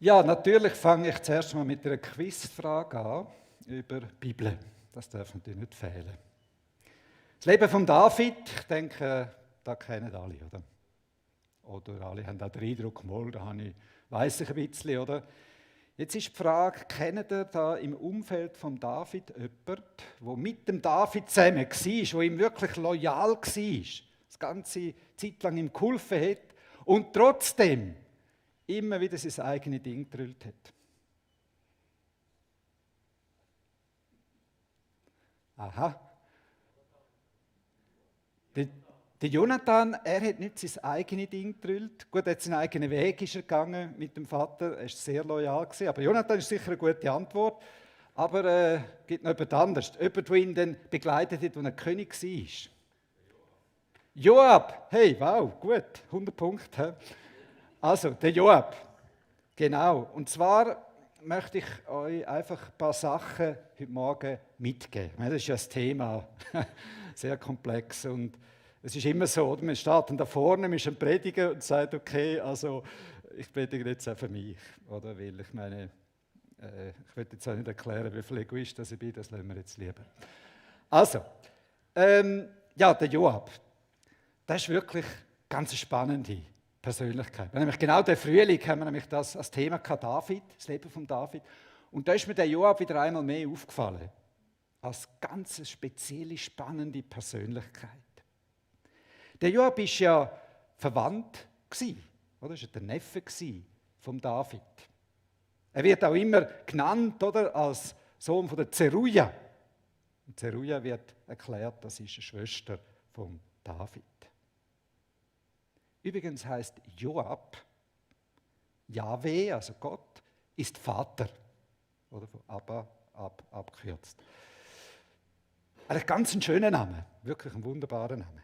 Ja, natürlich fange ich zuerst mal mit einer Quizfrage an über die Bibel. Das darf natürlich nicht fehlen. Das Leben von David, ich denke, da kennen alle, oder? Oder alle haben auch den Eindruck, mal, weiss ich ein bisschen, oder? Jetzt ist die Frage, kennt ihr da im Umfeld von David jemanden, der mit dem David zusammen war, der ihm wirklich loyal war, das ganze Zeit lang ihm geholfen hat und trotzdem immer wieder sein eigenes Ding gedrüllt hat? Aha. Der Jonathan, er hat nicht sein eigenes Ding gedrüllt. Gut, er hat seinen eigenen Weg ist er gegangen mit dem Vater. Er war sehr loyal gewesen. Aber Jonathan ist sicher eine gute Antwort. Aber gibt noch jemand anderes. Jemand, der ihn dann begleitet hat, als er König war. Joab. Hey, wow, gut. 100 Punkte. He? Also, der Joab. Genau. Und zwar möchte ich euch einfach ein paar Sachen heute Morgen mitgeben. Das ist ja das Thema. Sehr komplex. Und es ist immer so, oder? Man steht dann da vorne, man ist ein Prediger und sagt, okay, also ich predige jetzt auch für mich. Oder? Weil ich meine, ich will jetzt auch nicht erklären, wie viel Egoist ich bin, das lassen wir jetzt lieber. Also, ja, der Joab, das ist wirklich ganz spannende Persönlichkeit. Nämlich genau der Frühling haben wir nämlich das als Thema gehabt, David, das Leben von David. Und da ist mir der Joab wieder einmal mehr aufgefallen. Als ganz spezielle, spannende Persönlichkeit. Der Joab war ja verwandt, oder? Er war der Neffe von David. Er wird auch immer genannt, oder, als Sohn von der Zeruja. Und Zeruja wird erklärt, das ist eine Schwester von David. Übrigens heißt Joab, Jahwe, also Gott, ist Vater, oder von Abba abgekürzt. Ein ganz schöner Name, wirklich ein wunderbarer Name.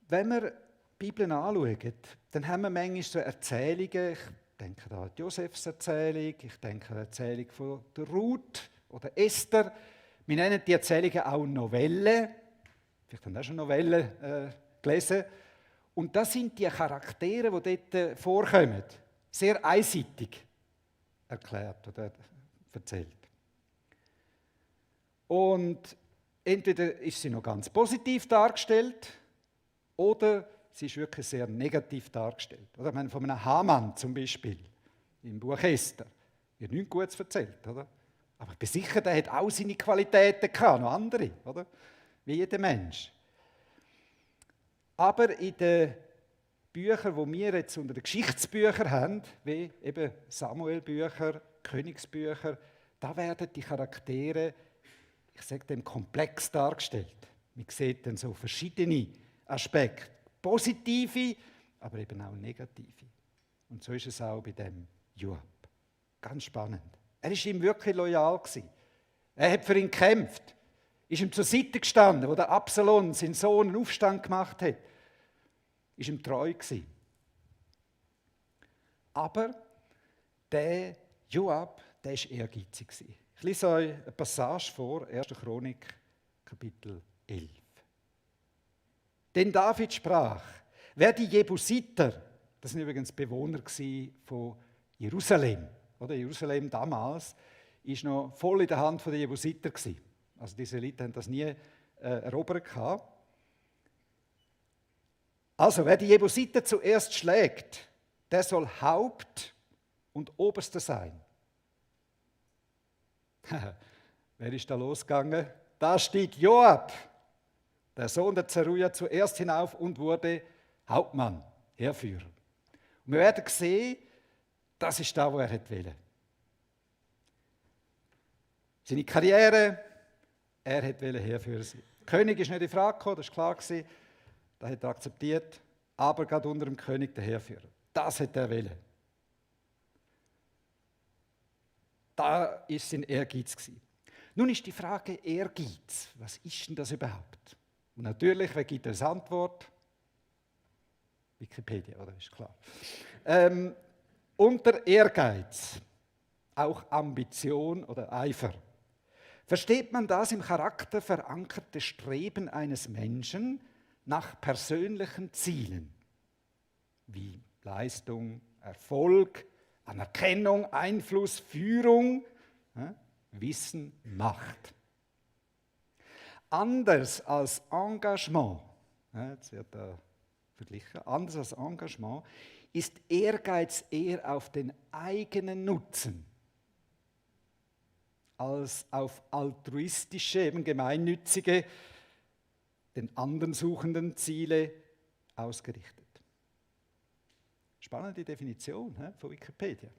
Wenn wir die Bibel anschauen, dann haben wir manchmal so Erzählungen, ich denke da an die Josefs-Erzählung, ich denke an die Erzählung von der Ruth oder Esther. Wir nennen die Erzählungen auch Novellen. Vielleicht haben Sie auch schon Novellen gelesen. Und das sind die Charaktere, die dort vorkommen, sehr einseitig erklärt oder erzählt. Und entweder ist sie noch ganz positiv dargestellt, oder sie ist wirklich sehr negativ dargestellt. Oder? Ich meine, von einem Haman zum Beispiel, im Buch Esther, wird nichts Gutes erzählt. Oder? Aber ich bin sicher, der hat auch seine Qualitäten gehabt, noch andere, oder? Wie jeder Mensch. Aber in den Büchern, die wir jetzt unter den Geschichtsbüchern haben, wie eben Samuel-Bücher, Königsbücher, da werden die Charaktere, ich sage dem, komplex dargestellt. Man sieht dann so verschiedene Aspekte. Positive, aber eben auch negative. Und so ist es auch bei dem Joab. Ganz spannend. Er war ihm wirklich loyal gewesen. Er hat für ihn gekämpft. Ist ihm zur Seite gestanden, wo der Absalom, sein Sohn, einen Aufstand gemacht hat. Ist ihm treu gewesen. Aber der Joab, der war ehrgeizig gewesen. Ich lese euch eine Passage vor, 1. Chronik, Kapitel 11. Denn David sprach, wer die Jebusiter, das sind übrigens Bewohner von Jerusalem, oder? Jerusalem damals war noch voll in der Hand der Jebusiter. Also die Israeliten haben das nie erobert gehabt. Also, wer die Jebusiter zuerst schlägt, der soll Haupt und Oberster sein. Wer ist da losgegangen? Da stieg Joab, der Sohn der Zeruja, zuerst hinauf und wurde Hauptmann, Heerführer. Und wir werden sehen, das ist da, wo er wollte. Seine Karriere, er wollte Heerführer sein. Der König ist nicht in Frage gekommen, das war klar. Das hat er akzeptiert, aber gerade unter dem König der Heerführer. Das hat er wollen. Da war sein Ehrgeiz. Nun ist die Frage Ehrgeiz. Was ist denn das überhaupt? Und natürlich, wer gibt uns Antwort? Wikipedia, oder? Ist klar. Unter Ehrgeiz, auch Ambition oder Eifer, versteht man das im Charakter verankerte Streben eines Menschen nach persönlichen Zielen, wie Leistung, Erfolg, Anerkennung, Einfluss, Führung, Wissen, Macht. Anders als Engagement, jetzt wird da verglichen, anders als Engagement ist Ehrgeiz eher auf den eigenen Nutzen als auf altruistische, eben gemeinnützige, den anderen suchenden Ziele ausgerichtet. Spannende Definition von Wikipedia.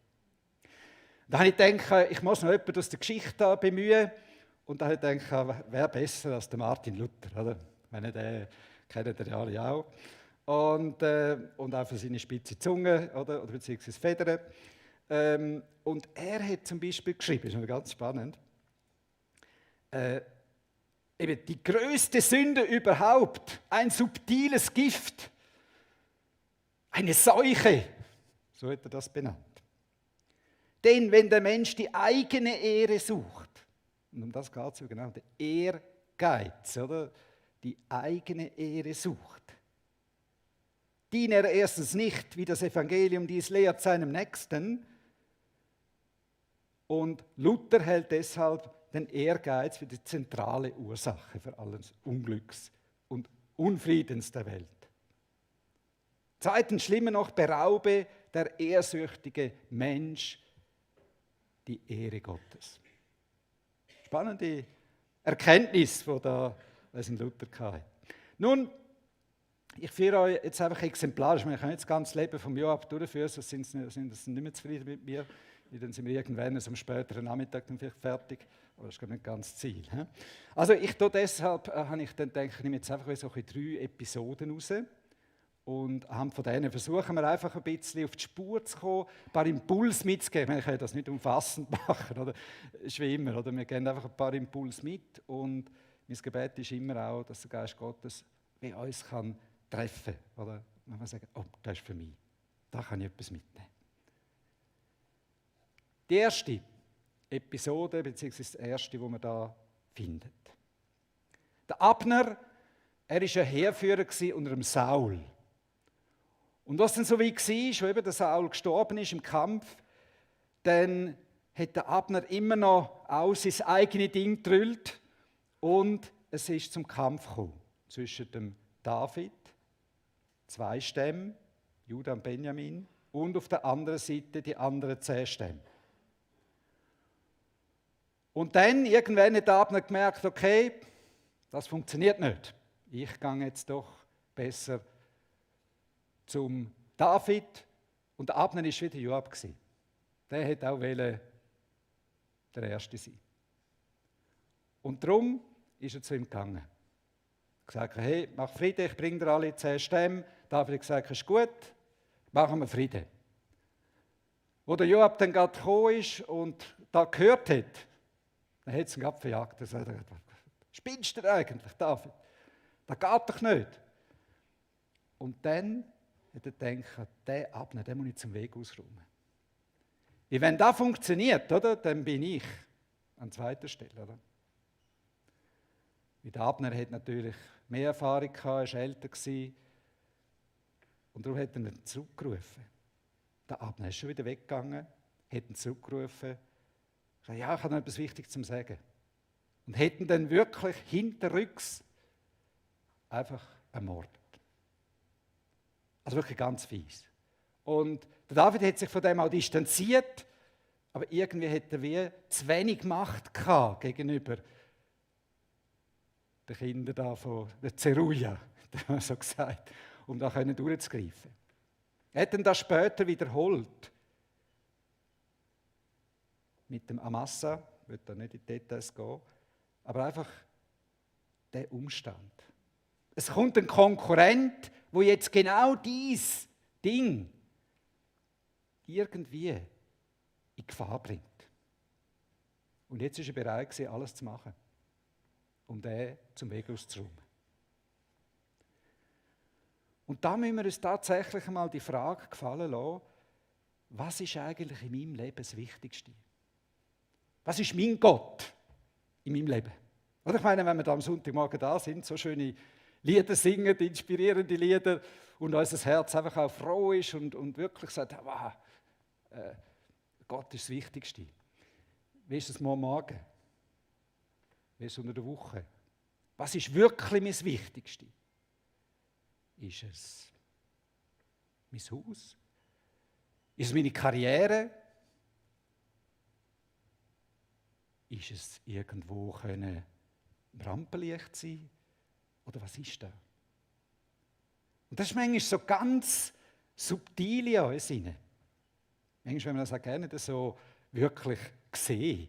Da habe ich gedacht, ich muss noch jemanden aus der Geschichte bemühen. Und da habe ich gedacht, wer besser als der Martin Luther, oder? Ich meine, den kennen ihr ja alle auch. Und auch für seine spitze Zunge, oder beziehungsweise Federn. Und er hat zum Beispiel geschrieben, das ist ganz spannend, eben die größte Sünde überhaupt, ein subtiles Gift, eine Seuche, so hat er das benannt. Denn wenn der Mensch die eigene Ehre sucht, und um das geht es genau, der Ehrgeiz, oder? Die eigene Ehre sucht, diene er erstens nicht, wie das Evangelium dies lehrt, seinem Nächsten. Und Luther hält deshalb den Ehrgeiz für die zentrale Ursache für alles Unglücks und Unfriedens der Welt. Zweitens, schlimmer noch, beraube der ehrsüchtige Mensch die Ehre Gottes. Spannende Erkenntnis, die da Luther hatte. Nun, ich führe euch jetzt einfach exemplarisch, ich kann nicht das ganze Leben vom Joab durchführen, sonst sind sie nicht mehr zufrieden mit mir. Dann sind wir irgendwann am späteren Nachmittag dann vielleicht fertig, aber das ist nicht ganz das Ziel. Also deshalb habe ich dann gedacht, ich nehme jetzt einfach so 3 Episoden raus und anhand von denen versuchen wir einfach ein bisschen auf die Spur zu kommen, ein paar Impulse mitzugeben. Ich kann das nicht umfassend machen, oder? Ist wie immer, oder? Wir geben einfach ein paar Impulse mit und mein Gebet ist immer auch, dass der Geist Gottes wie uns kann treffen kann. Oder man kann sagen, oh, das ist für mich, da kann ich etwas mitnehmen. Die erste Episode, beziehungsweise das erste, wo man da findet. Der Abner, er war ein Heerführer unter dem Saul. Und was dann so wie war, wo eben der Saul gestorben ist im Kampf, dann hat der Abner immer noch auch sein eigenes Ding gedrüllt und es ist zum Kampf gekommen zwischen dem David, 2 Stämme, Juda und Benjamin, und auf der anderen Seite die anderen 10 Stämme. Und dann irgendwann hat Abner gemerkt, okay, das funktioniert nicht. Ich gehe jetzt doch besser zum David. Und Abner war wieder Joab. Der hätte auch der Erste sein. Und darum ist er zu ihm gegangen. Er hat gesagt, hey, mach Frieden, ich bringe dir alle 10 Stämme. David hat gesagt, ist gut, machen wir Frieden. Wo der Joab dann gerade gekommen ist und da gehört hat, dann hat es ihn gerade verjagt. Er sagt, spinnst du eigentlich, David? Das geht doch nicht. Und dann hat er gedacht, den Abner, den muss ich zum Weg ausräumen. Wenn das funktioniert, oder, dann bin ich an zweiter Stelle. Oder? Der Abner hat natürlich mehr Erfahrung gehabt, war älter gewesen, und darum hat er ihn zurückgerufen. Der Abner ist schon wieder weggegangen, hat ihn zurückgerufen. Ja, ich habe noch etwas Wichtiges zu sagen. Und hätten dann wirklich hinterrücks einfach ermordet. Also wirklich ganz fies. Und der David hat sich von dem auch distanziert, aber irgendwie hat er wie zu wenig Macht gehabt gegenüber den Kindern da von der Zeruja, hat man so gesagt, um da durchzugreifen. Er hat dann das später wiederholt. Mit dem Amasa, ich will da nicht in die Details gehen, aber einfach der Umstand. Es kommt ein Konkurrent, wo jetzt genau dieses Ding irgendwie in Gefahr bringt. Und jetzt ist er bereit, alles zu machen, um den zum Weg auszuräumen. Und da müssen wir uns tatsächlich einmal die Frage gefallen lassen, was ist eigentlich in meinem Leben das Wichtigste? Was ist mein Gott in meinem Leben? Oder ich meine, wenn wir da am Sonntagmorgen da sind, so schöne Lieder singen, inspirierende Lieder, und unser Herz einfach auch froh ist und wirklich sagt, wow, Gott ist das Wichtigste. Wie ist es morgen? Wie ist es unter der Woche? Was ist wirklich mein Wichtigste? Ist es mein Haus? Ist es meine Karriere? Ist es irgendwo im Rampenlicht sein? Oder was ist das? Und das ist manchmal so ganz subtil in uns hinein. Manchmal, wenn man das auch gerne so wirklich sehen.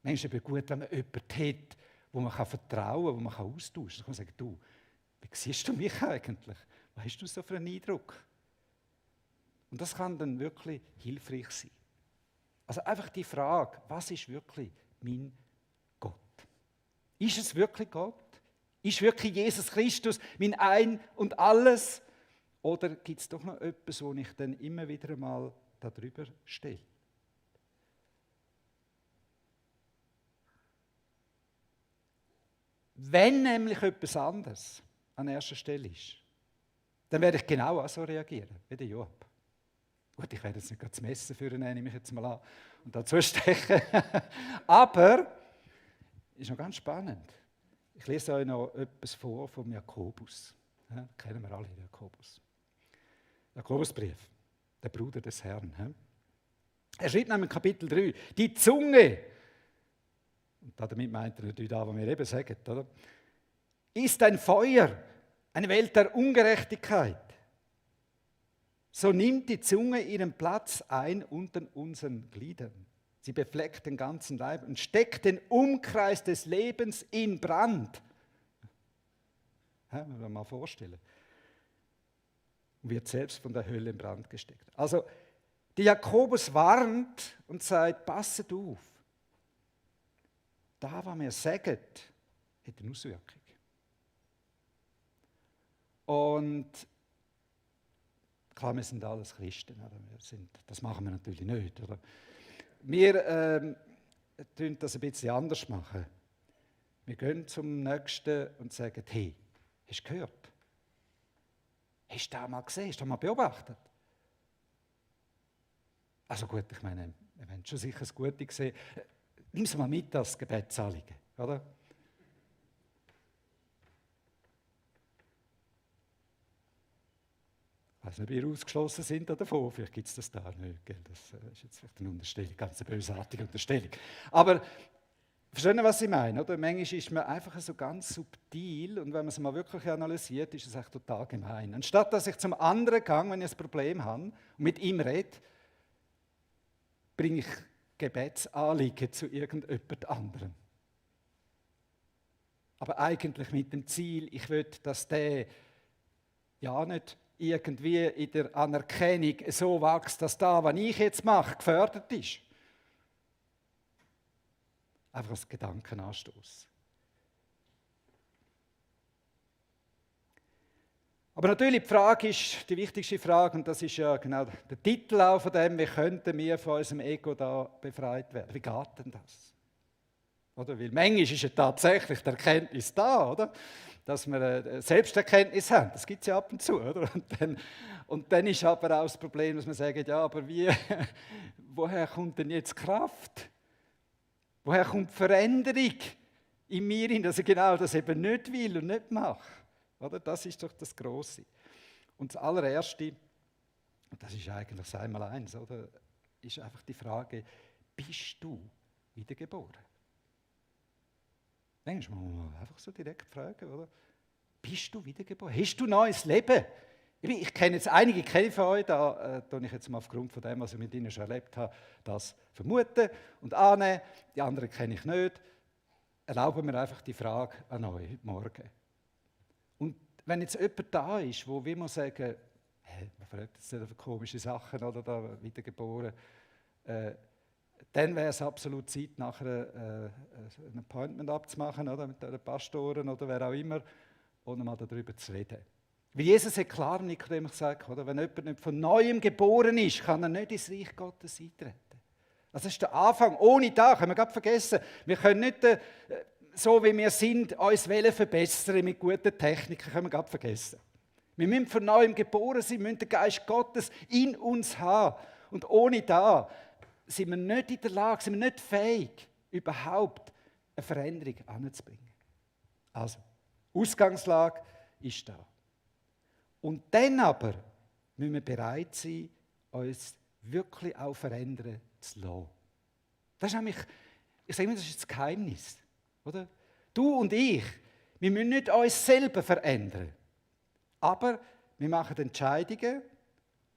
Manchmal ist es eben gut, wenn man jemanden hat, wo man vertrauen kann, wo man austauschen kann. Dann kann man sagen, du, wie siehst du mich eigentlich? Was hast du so für einen Eindruck? Und das kann dann wirklich hilfreich sein. Also einfach die Frage, was ist wirklich mein Gott? Ist es wirklich Gott? Ist wirklich Jesus Christus mein Ein und Alles? Oder gibt es doch noch etwas, wo ich dann immer wieder mal darüber stelle? Wenn nämlich etwas anderes an erster Stelle ist, dann werde ich genau auch so reagieren, wie der Joab. Gut, ich werde jetzt nicht das Messer führen, nehme ich jetzt mal an, und dazu stechen. Aber, ist noch ganz spannend. Ich lese euch noch etwas vor vom Jakobus. Ja, kennen wir alle, Jakobus. Jakobusbrief, der Bruder des Herrn. Ja. Er schreibt nämlich in Kapitel 3, die Zunge, und damit meint er natürlich das, was wir eben sagen, oder? Ist ein Feuer, eine Welt der Ungerechtigkeit. So nimmt die Zunge ihren Platz ein unter unseren Gliedern. Sie befleckt den ganzen Leib und steckt den Umkreis des Lebens in Brand. Ja, muss man mal vorstellen. Und wird selbst von der Hölle in Brand gesteckt. Also, der Jakobus warnt und sagt, passet auf. Da, was wir sagen, hat eine Auswirkung. Und klar, wir sind alles Christen. Oder? Das machen wir natürlich nicht. Oder? Wir tun das ein bisschen anders machen. Wir gehen zum Nächsten und sagen, hey, hast du gehört? Hast du das mal gesehen? Hast du das mal beobachtet? Also gut, ich meine, wir haben schon sicher das Gute gesehen. Nimm es mal mit als Gebetsanliegen, oder? Ich weiß nicht, ob ihr ausgeschlossen sind davon. Vielleicht gibt es das da nicht. Gell? Das ist jetzt vielleicht eine Unterstellung, ganz eine bösartige Unterstellung. Aber verstehen Sie, was ich meine? Oder? Manchmal ist man einfach so ganz subtil und wenn man es mal wirklich analysiert, ist es echt total gemein. Anstatt dass ich zum anderen gehe, wenn ich ein Problem habe und mit ihm rede, bringe ich Gebetsanliegen zu irgendjemand anderem. Aber eigentlich mit dem Ziel, ich will, dass der ja nicht irgendwie in der Anerkennung so wächst, dass das, was ich jetzt mache, gefördert ist. Einfach als Gedankenanstoß. Aber natürlich, die Frage ist, die wichtigste Frage, und das ist ja genau der Titel auch von dem, wie könnten wir von unserem Ego da befreit werden? Wie geht denn das? Oder? Weil manchmal ist ja tatsächlich die Erkenntnis da, oder? Dass wir eine Selbsterkenntnis haben. Das gibt es ja ab und zu. Oder? Und dann ist aber auch das Problem, dass man sagt, ja, aber woher kommt denn jetzt Kraft? Woher kommt Veränderung in mir hin, dass ich genau das eben nicht will und nicht mache? Oder? Das ist doch das Grosse. Und das Allererste, und das ist eigentlich das Einmaleins, oder? Ist einfach die Frage, bist du wiedergeboren? Manchmal muss man einfach so direkt fragen, oder? Bist du wiedergeboren? Hast du neues Leben? Ich kenne jetzt einige von euch, da tue ich jetzt mal aufgrund von dem, was ich mit ihnen schon erlebt habe, das vermuten und annehmen. Die anderen kenne ich nicht. Erlauben wir einfach die Frage an euch heute Morgen. Und wenn jetzt jemand da ist, wo wir sagen, hey, man fragt jetzt nicht auf komische Sachen oder da wiedergeboren, dann wäre es absolut Zeit, nachher ein Appointment abzumachen, oder, mit den Pastoren oder wer auch immer, und mal darüber zu reden. Weil Jesus hat klar Nikodemus gesagt, oder, wenn jemand nicht von Neuem geboren ist, kann er nicht ins Reich Gottes eintreten. Das ist der Anfang. Ohne das können wir gerade vergessen. Wir können nicht so, wie wir sind, uns verbessern mit guten Techniken, können wir gerade vergessen. Wir müssen von neuem geboren sein, wir müssen den Geist Gottes in uns haben. Und ohne da sind wir nicht in der Lage, sind wir nicht fähig, überhaupt eine Veränderung anzubringen. Also, Ausgangslage ist da. Und dann aber müssen wir bereit sein, uns wirklich auch verändern zu lassen. Das ist nämlich, ich sage immer, das ist das Geheimnis. Oder? Du und ich, wir müssen nicht uns selber verändern. Aber wir machen Entscheidungen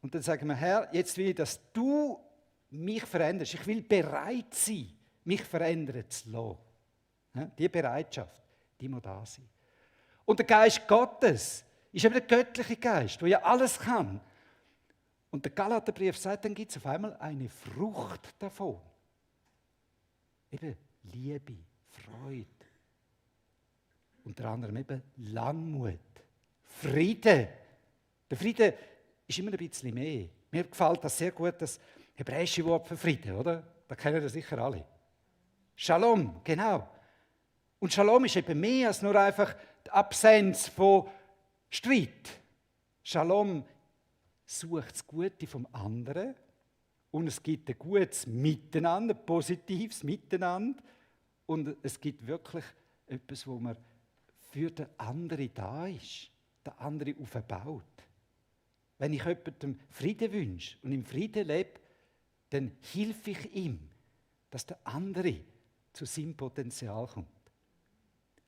und dann sagen wir, Herr, jetzt will ich, dass du mich veränderst. Ich will bereit sein, mich verändern zu lassen. Ja, diese Bereitschaft, die muss da sein. Und der Geist Gottes ist eben der göttliche Geist, der ja alles kann. Und der Galaterbrief sagt, dann gibt es auf einmal eine Frucht davon. Eben Liebe, Freude. Unter anderem eben Langmut, Friede. Der Friede ist immer ein bisschen mehr. Mir gefällt das sehr gut, das hebräische Wort für Frieden, oder? Da kennen das sicher alle. Shalom, genau. Und Shalom ist eben mehr als nur einfach die Absenz von Streit. Shalom sucht das Gute vom anderen und es gibt ein gutes Miteinander, ein positives Miteinander und es gibt wirklich etwas, wo man für den anderen da ist, der andere aufbaut. Wenn ich jemandem Frieden wünsche und im Frieden lebe, dann hilfe ich ihm, dass der andere zu seinem Potenzial kommt.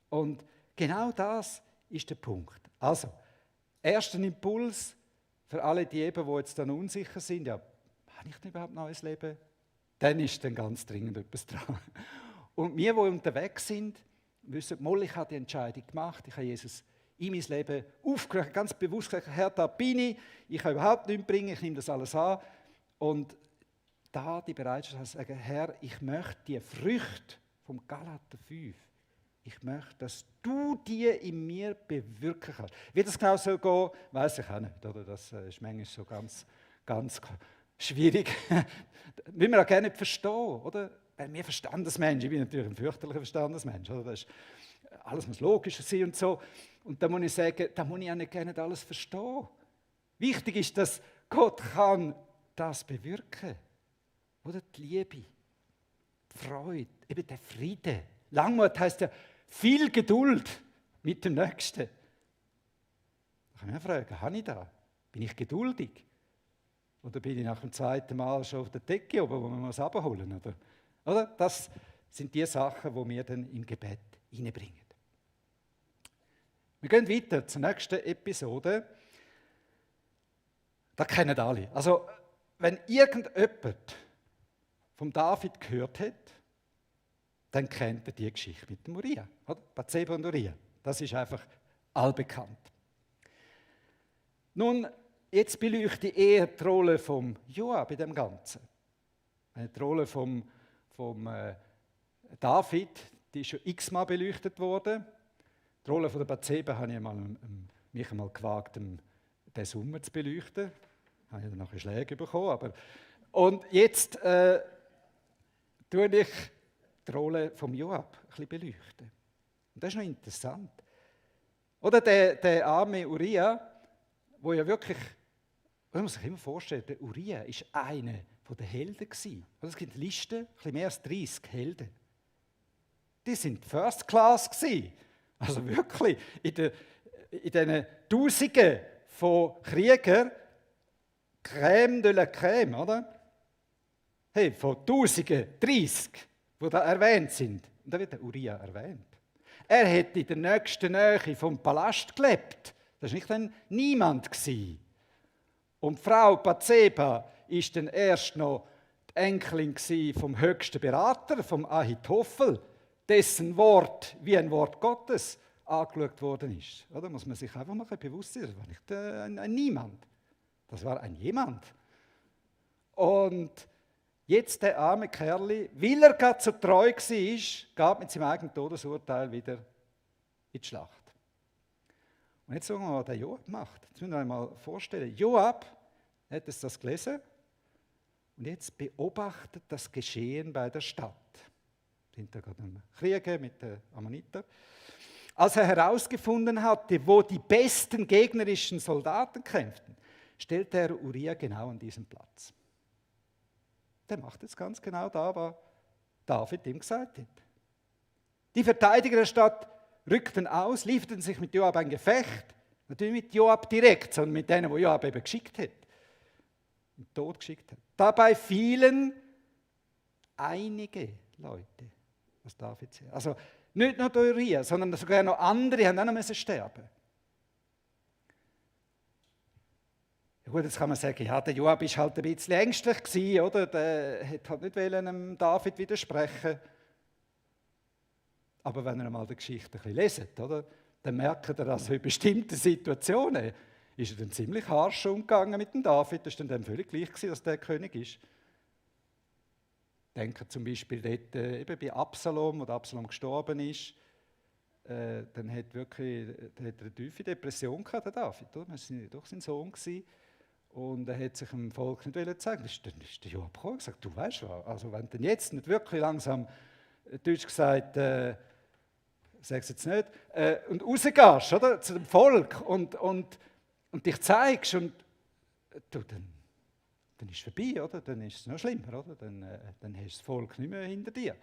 Und genau das ist der Punkt. Also, erster Impuls für alle die jetzt dann unsicher sind, ja, habe ich denn überhaupt ein neues Leben? Dann ist dann ganz dringend etwas dran. Und wir, die unterwegs sind, wissen, ich habe die Entscheidung gemacht, ich habe Jesus in mein Leben aufgeregt, ganz bewusst gesagt, Herr, da bin ich kann überhaupt nichts bringen, ich nehme das alles an. Und da die Bereitschaft zu sagen, Herr, ich möchte die Früchte vom Galater 5, ich möchte, dass du die in mir bewirken kannst. Wie das genau so gehen, weiß ich auch nicht. Oder? Das ist manchmal so ganz schwierig. Das müssen wir auch gerne nicht verstehen. Oder? Weil wir Verstandesmenschen, ich bin natürlich ein fürchterlicher Verstandesmensch. Oder? Das ist, alles muss logisch sein und so. Und da muss ich sagen, da muss ich auch nicht gerne alles verstehen. Wichtig ist, dass Gott kann das bewirken. Oder die Liebe, die Freude, eben der Friede. Langmut heisst ja viel Geduld mit dem Nächsten. Da kann ich mich fragen, habe ich das? Bin ich geduldig? Oder bin ich nach dem zweiten Mal schon auf der Decke oben, wo man es abholen muss? Oder? Das sind die Sachen, die wir dann im Gebet hineinbringen. Wir gehen weiter zur nächsten Episode. Das kennen alle. Also, wenn irgendjemand vom David gehört hat, dann kennt er die Geschichte mit dem Uria. Oder? Bathseba und Uria. Das ist einfach allbekannt. Nun, jetzt beleuchte ich eher die Rolle von Joab in dem Ganzen. Die Rolle von David, die ist schon x-mal beleuchtet worden. Die Rolle von der Bathseba habe ich mich einmal gewagt, den Sommer zu beleuchten. Da habe ich dann nachher Schläge bekommen. Und jetzt tue ich die Rolle von Joab ein bisschen beleuchten. Und das ist noch interessant. Oder der arme Uria, wo ja wirklich, man muss sich immer vorstellen, der Uria war einer der Helden. Es gibt Listen, ein bisschen mehr als 30 Helden. Die sind First Class gewesen. Also wirklich, in diesen Tausenden von Kriegern, Crème de la Crème, oder? Hey, von Tausenden, 30, die da erwähnt sind. Und da wird der Uria erwähnt. Er hat in der nächsten Nähe vom Palast gelebt. Das war nicht ein Niemand gewesen. Und die Frau Bathseba war dann erst noch die Enkelin vom höchsten Berater, vom Ahitophel, dessen Wort wie ein Wort Gottes angeschaut worden ist. Da muss man sich einfach mal bewusst sein, das war nicht ein Niemand. Das war ein Jemand. Und jetzt der arme Kerl, weil er gerade so treu war, geht mit seinem eigenen Todesurteil wieder in die Schlacht. Und jetzt schauen wir mal, was der Joab macht. Jetzt müssen wir uns mal vorstellen. Joab hat das gelesen und jetzt beobachtet das Geschehen bei der Stadt. Sind da gerade am Kriegen mit den Ammonitern. Als er herausgefunden hatte, wo die besten gegnerischen Soldaten kämpften, stellte er Uriah genau an diesen Platz. Der macht jetzt ganz genau da, was David ihm gesagt hat. Die Verteidiger der Stadt rückten aus, lieferten sich mit Joab ein Gefecht. Natürlich mit Joab direkt, sondern mit denen, die Joab eben geschickt hat. Und tot geschickt hat. Dabei fielen einige Leute, was David sagt. Also nicht nur Uriah, sondern sogar noch andere haben auch noch sterben. Ja gut, jetzt kann man sagen, ja, der Joab war halt ein bisschen ängstlich gewesen, oder? Der hat halt nicht dem David widersprechen. Aber wenn ihr mal die Geschichte ein bisschen leset, oder, dann merkt ihr, dass in bestimmten Situationen ist er dann ziemlich harsch umgegangen mit dem David. Das war dann völlig gleich gewesen, dass der König ist. Denke zum Beispiel dort, eben bei Absalom, wo Absalom gestorben ist, dann hat er eine tiefe Depression gehabt, der David. Oder? Er war doch sein Sohn gewesen. Und er hat sich dem Volk nicht zeigen. Dann ist der Joab gekommen und gesagt, du weißt was, also wenn du jetzt nicht wirklich langsam, deutsch gesagt, sag's jetzt nicht, und rausgehst, oder, zu dem Volk und dich zeigst, und du, dann ist es vorbei, oder? Dann ist es noch schlimmer, oder? Dann hast du das Volk nicht mehr hinter dir.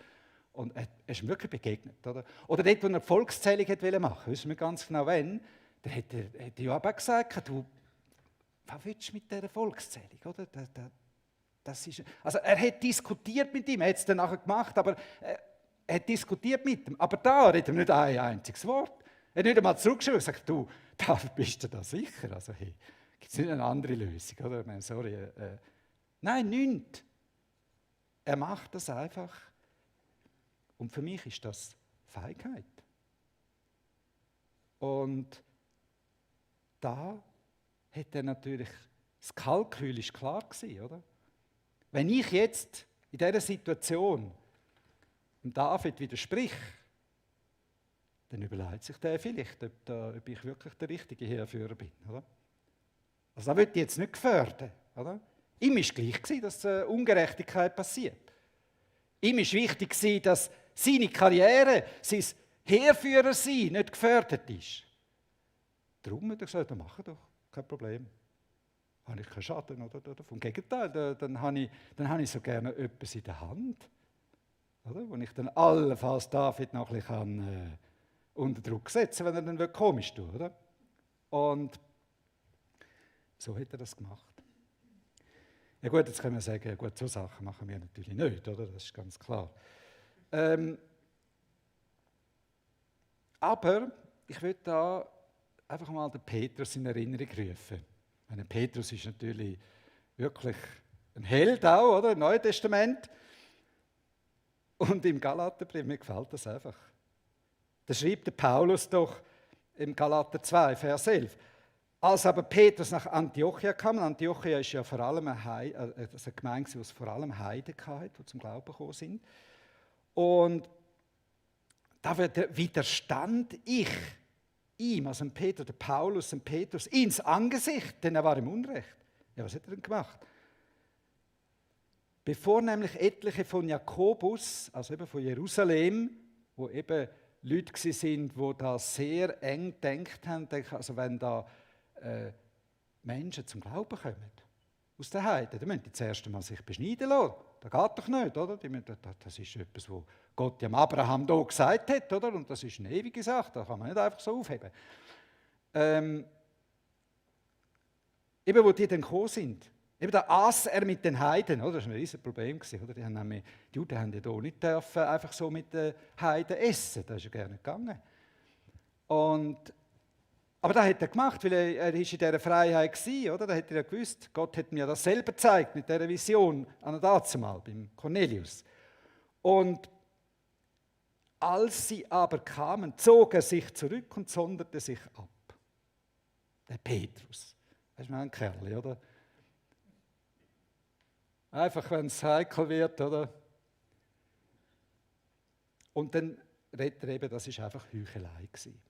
Und er ist ihm wirklich begegnet, oder? Oder dort, wo er eine Volkszählung machen wollte, wissen wir ganz genau wann, dann hat der Joab auch gesagt, du, was willst du mit dieser Volkszählung, oder? Das ist, also er hat diskutiert mit ihm, er hat es dann nachher gemacht, aber er hat diskutiert mit ihm. Aber da redet er nicht ein einziges Wort. Er hat nicht einmal zurückgeschrieben und gesagt, du, da bist du da sicher? Also hey, gibt es nicht eine andere Lösung, oder? Ich meine, sorry. Nein, nichts. Er macht das einfach. Und für mich ist das Feigheit. Und da hat er natürlich, das Kalkül ist klar gewesen, oder? Wenn ich jetzt in dieser Situation dem David widersprich, dann überlegt sich der vielleicht, ob ich wirklich der richtige Heerführer bin, oder? Also das wird jetzt nicht gefördern, oder? Ihm war gleich, dass Ungerechtigkeit passiert. Ihm war wichtig, dass seine Karriere, sein Heerführersein nicht gefördert ist. Darum hat er gesagt, mach doch, kein Problem. Habe ich keinen Schaden, oder? Vom Gegenteil, dann habe ich so gerne etwas in der Hand, oder? Wo ich dann allenfalls David noch ein bisschen unter Druck setzen kann, wenn er dann komisch tut, oder? Und so hat er das gemacht. Ja gut, jetzt können wir sagen, ja gut, so Sachen machen wir natürlich nicht, oder? Das ist ganz klar. Aber ich will da einfach mal den Petrus in Erinnerung rufen. Petrus ist natürlich wirklich ein Held auch, oder? Im Neuen Testament. Und im Galaterbrief, mir gefällt das einfach. Da schreibt der Paulus doch im Galater 2, Vers 11. Als aber Petrus nach Antiochia kam, Antiochia ist ja vor allem eine Gemeinde, die vor allem Heiden hatte, die zum Glauben gekommen sind. Und da widerstand ich ihm, also dem Petrus, der Paulus, dem Petrus, ins Angesicht, denn er war im Unrecht. Ja, was hat er denn gemacht? Bevor nämlich etliche von Jakobus, also eben von Jerusalem, wo eben Leute sind, die da sehr eng gedacht haben, also wenn da Menschen zum Glauben kommen, aus der Heide, dann müssen die zuerst einmal sich beschneiden lassen. Das geht doch nicht, oder? Das ist etwas, was Gott dem Abraham da gesagt hat, oder? Und das ist eine ewige Sache, das kann man nicht einfach so aufheben. Eben, wo die dann gekommen sind, eben da aß er mit den Heiden, oder? Das war ein riesiges Problem, oder? Die Juden haben ja hier nicht dürfen, einfach so mit den Heiden essen, das ist ja gerne gegangen. Aber das hat er gemacht, weil er in dieser Freiheit war, oder? Da hat er ja gewusst, Gott hat mir das selber gezeigt, mit dieser Vision an der dazumal, beim Cornelius. Und als sie aber kamen, zog er sich zurück und sonderte sich ab. Der Petrus, das ist mal ein Kerl, oder? Einfach, wenn es heikel wird, oder? Und dann redet er eben, das war einfach Heuchelei gewesen.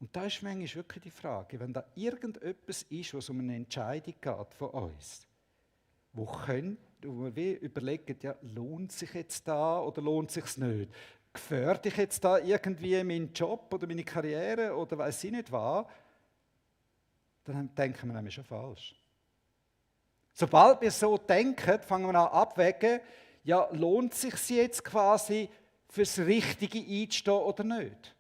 Und da ist manchmal wirklich die Frage, wenn da irgendetwas ist, was um eine Entscheidung geht von uns, wo wir überlegen, ja, lohnt sich jetzt da oder lohnt sich es nicht? gefährde ich jetzt da irgendwie meinen Job oder meine Karriere oder weiß ich nicht was, dann denken wir nämlich schon falsch. Sobald wir so denken, fangen wir an abwägen, ja, lohnt es sich jetzt quasi fürs Richtige einzustehen oder nicht?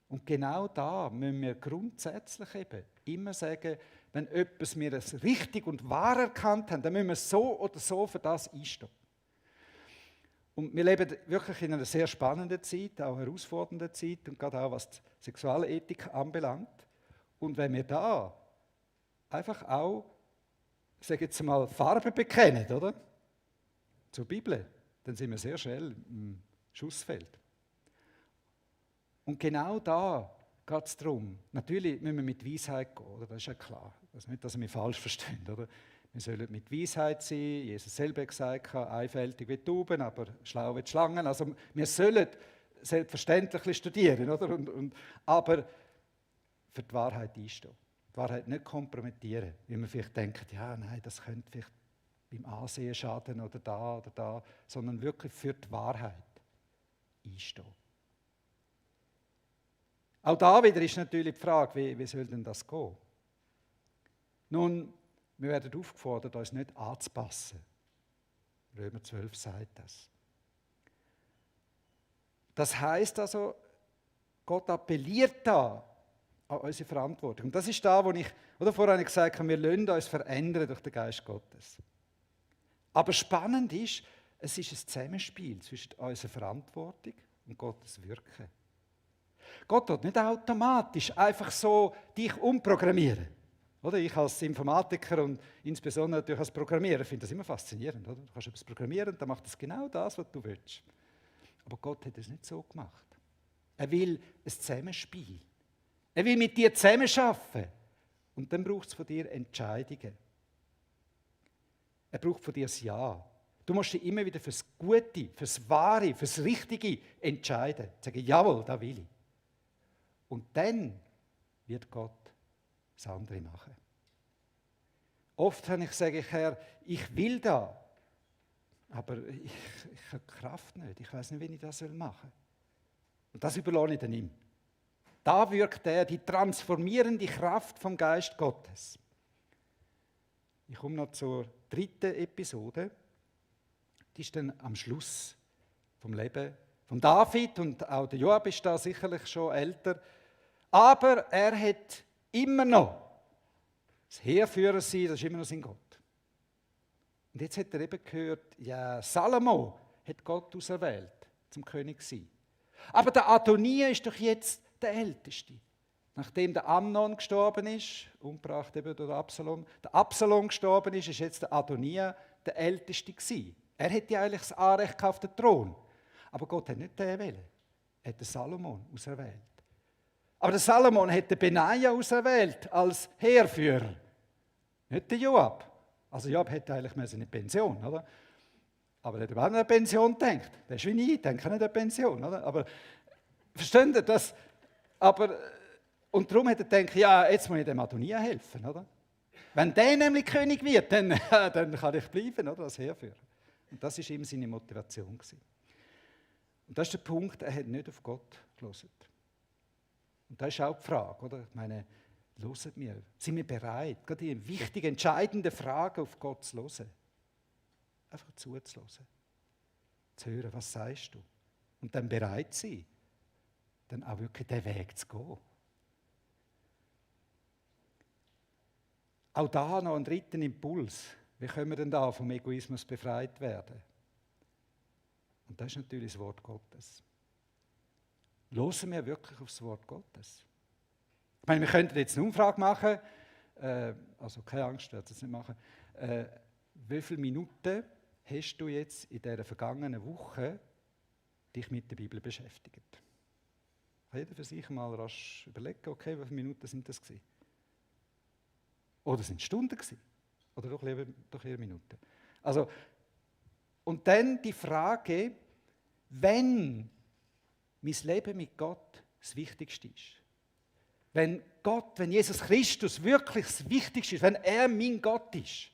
Und genau da müssen wir grundsätzlich eben immer sagen, wenn etwas wir als richtig und wahr erkannt haben, dann müssen wir so oder so für das einstehen. Und wir leben wirklich in einer sehr spannenden Zeit, auch herausfordernden Zeit und gerade auch was die Sexualethik anbelangt. Und wenn wir da einfach auch, ich sage jetzt mal, Farbe bekennen, oder? Zur Bibel, dann sind wir sehr schnell im Schussfeld. Und genau da geht es darum. Natürlich müssen wir mit Weisheit gehen, oder? Das ist ja klar. Das ist nicht, dass wir mich falsch verstehen, oder? Wir sollen mit Weisheit sein. Jesus selber hat gesagt, einfältig wie Tauben, aber schlau wie Schlangen. Also wir sollen selbstverständlich studieren, oder? Aber für die Wahrheit einstehen. Die Wahrheit nicht kompromittieren, wie man vielleicht denkt, ja, nein, das könnte vielleicht beim Ansehen schaden oder da, sondern wirklich für die Wahrheit einstehen. Auch da wieder ist natürlich die Frage, wie soll denn das gehen? Nun, wir werden aufgefordert, uns nicht anzupassen. Römer 12 sagt das. Das heisst also, Gott appelliert da an unsere Verantwortung. Und das ist da, wo ich vorhin gesagt habe, wir lassen uns verändern durch den Geist Gottes. Aber spannend ist, es ist ein Zusammenspiel zwischen unserer Verantwortung und Gottes Wirken. Gott wird nicht automatisch einfach so dich umprogrammieren. Oder? Ich als Informatiker und insbesondere natürlich als Programmierer finde das immer faszinierend. Oder? Du kannst etwas programmieren und dann macht es genau das, was du willst. Aber Gott hat es nicht so gemacht. Er will ein Zusammenspiel. Er will mit dir zusammenarbeiten. Und dann braucht es von dir Entscheidungen. Er braucht von dir das Ja. Du musst dich immer wieder fürs Gute, fürs Wahre, fürs Richtige entscheiden. Sagen, jawohl, da will ich. Und dann wird Gott das andere machen. Oft sage ich, Herr, ich will da, aber ich habe die Kraft nicht. Ich weiß nicht, wie ich das machen soll. Und das überlasse ich dann ihm. Da wirkt er, die transformierende Kraft vom Geist Gottes. Ich komme noch zur dritten Episode. Die ist dann am Schluss vom Leben von David und auch der Joab ist da sicherlich schon älter. Aber er hat immer noch das Heerführer sein, das ist immer noch sein Gott. Und jetzt hat er eben gehört, ja, Salomo hat Gott auserwählt, zum König zu sein. Aber der Adonia ist doch jetzt der Älteste. Nachdem der Amnon gestorben ist, umgebracht eben durch Absalom, der Absalom gestorben ist jetzt der Adonia der Älteste gewesen. Er hätte eigentlich das Anrecht auf den Thron. Aber Gott hat nicht den wählen. Er hat den Salomon auserwählt. Aber der Salomon hat den Benaja auserwählt als Heerführer. Nicht der Joab. Also Joab hätte eigentlich eine Pension, oder? Aber er hat überhaupt nicht an eine Pension gedacht. Das ist wie ich, denke nicht an eine Pension, oder? Aber versteht ihr das? Und darum hat er gedacht, ja, jetzt muss ich dem Adonia helfen, oder? Wenn der nämlich König wird, dann kann ich bleiben, oder? Als Heerführer. Und das war ihm seine Motivation gewesen. Und das ist der Punkt, er hat nicht auf Gott gehört. Und das ist auch die Frage, oder? Ich meine, hören wir, sind wir bereit, gerade die wichtige, entscheidende Frage auf Gott zu hören? Einfach zuzuhören. Zu hören, was sagst du? Und dann bereit sein, dann auch wirklich den Weg zu gehen. Auch da noch einen dritten Impuls. Wie können wir denn da vom Egoismus befreit werden? Und das ist natürlich das Wort Gottes. Hören wir wirklich auf das Wort Gottes? Ich meine, wir könnten jetzt eine Umfrage machen, also keine Angst, ich werde das nicht machen. Wie viele Minuten hast du jetzt in dieser vergangenen Woche dich mit der Bibel beschäftigt? Kann jeder für sich mal rasch überlegen, okay, wie viele Minuten sind das gewesen? Oder sind es Stunden gewesen? Oder doch eher Minuten? Also, und dann die Frage, wenn mein Leben mit Gott das Wichtigste ist. Wenn Jesus Christus wirklich das Wichtigste ist, wenn er mein Gott ist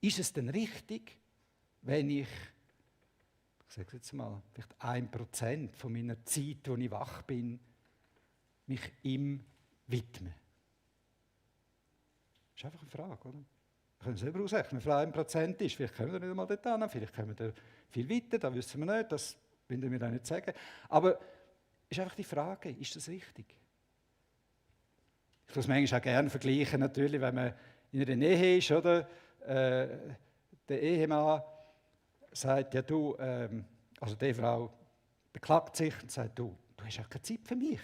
es denn richtig, wenn ich ich sage jetzt mal, vielleicht 1% von meiner Zeit, wo ich wach bin, mich ihm widme. Das ist einfach eine Frage, oder? Wir können selber ausrechnen, wie viel 1% ist. Vielleicht kommen wir nicht einmal dort hin, vielleicht kommen wir viel weiter, das wissen wir nicht, das wollen wir auch nicht sagen. Aber es ist einfach die Frage, ist das richtig? Ich tue es manchmal auch gerne vergleichen, natürlich, wenn man in einer Ehe ist, oder? Der Ehemann sagt, ja du, also die Frau beklagt sich und sagt, du hast auch keine Zeit für mich.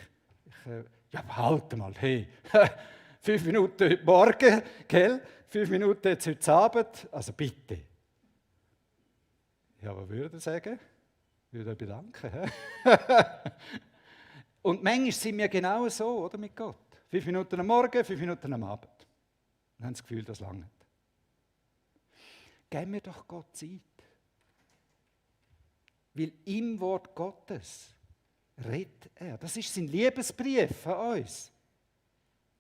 Ja, behalte mal, hey, 5 Minuten heute Morgen, gell? 5 Minuten jetzt heute Abend, also bitte. Ja, was würde er sagen? Ich würde euch bedanken. Und manchmal sind wir genau so, oder, mit Gott. 5 Minuten am Morgen, 5 Minuten am Abend. Wir haben das Gefühl, das langt. Geben wir doch Gott Zeit. Weil im Wort Gottes redet er. Das ist sein Liebesbrief an uns.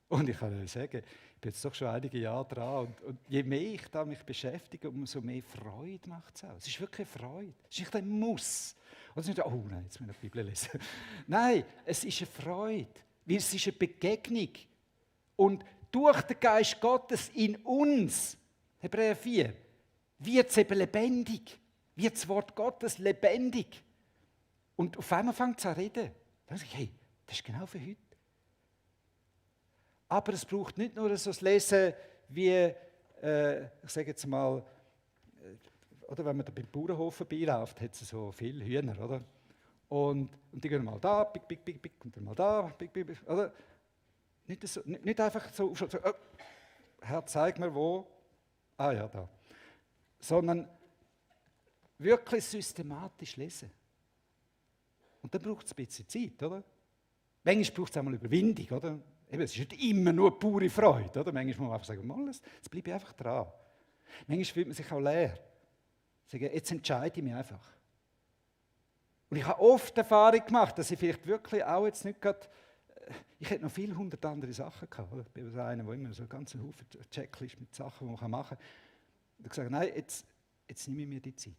Und ich kann euch sagen, ich bin jetzt doch schon einige Jahre dran und je mehr ich da mich beschäftige, umso mehr Freude macht es auch. Es ist wirklich eine Freude. Es ist nicht ein Muss. Und es ist nicht, oh nein, jetzt müssen wir die Bibel lesen. Nein, es ist eine Freude, weil es ist eine Begegnung. Und durch den Geist Gottes in uns, Hebräer 4, wird es eben lebendig. Wird das Wort Gottes lebendig. Und auf einmal fängt es an zu reden. Dann sage ich, hey, das ist genau für heute. Aber es braucht nicht nur so ein Lesen wie, ich sage jetzt mal, oder wenn man da beim Bauernhof vorbeiläuft, hat es so viele Hühner, oder? Und die gehen mal da, pick, pick, pick, pick, und dann mal da, pick, pick, pick, oder? Nicht einfach so, Herr, zeig mir wo. Ah ja, da. Sondern wirklich systematisch lesen. Und dann braucht es ein bisschen Zeit, oder? Manchmal braucht es auch mal Überwindung, oder? Eben, es ist nicht immer nur pure Freude, oder? Manchmal muss man einfach sagen, mal, jetzt bleibe ich einfach dran. Manchmal fühlt man sich auch leer. Sagen, jetzt entscheide ich mich einfach. Und ich habe oft Erfahrung gemacht, dass ich vielleicht wirklich auch jetzt nicht gerade, ich hätte noch viele 100 andere Sachen gehabt. Oder? Ich bin so einer, der immer so einen ganzen Haufen Checklist mit Sachen, die man machen kann. Und ich habe gesagt, nein, jetzt nehme ich mir die Zeit.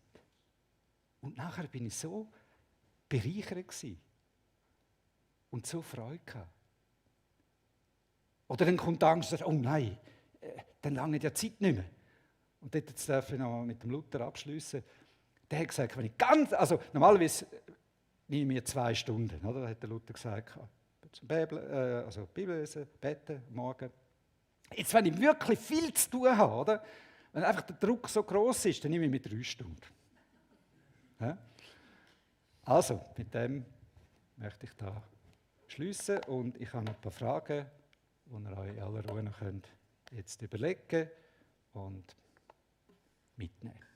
Und nachher bin ich so bereichert gewesen. Und so Freude gehabt. Oder dann kommt die Angst, oh nein, dann lange die Zeit nicht mehr. Und dort darf ich noch mit dem Luther abschliessen. Der hat gesagt, wenn ich also normalerweise nehme ich mir 2 Stunden, oder? Hat der Luther gesagt, zum Bibel lesen, beten, morgen. Jetzt, wenn ich wirklich viel zu tun habe, oder? Wenn einfach der Druck so groß ist, dann nehme ich mir 3 Stunden. Ja? Also, mit dem möchte ich da schliessen und ich habe noch ein paar Fragen, die ihr euch in aller Ruhe noch jetzt überlegen und mitnehmen könnt.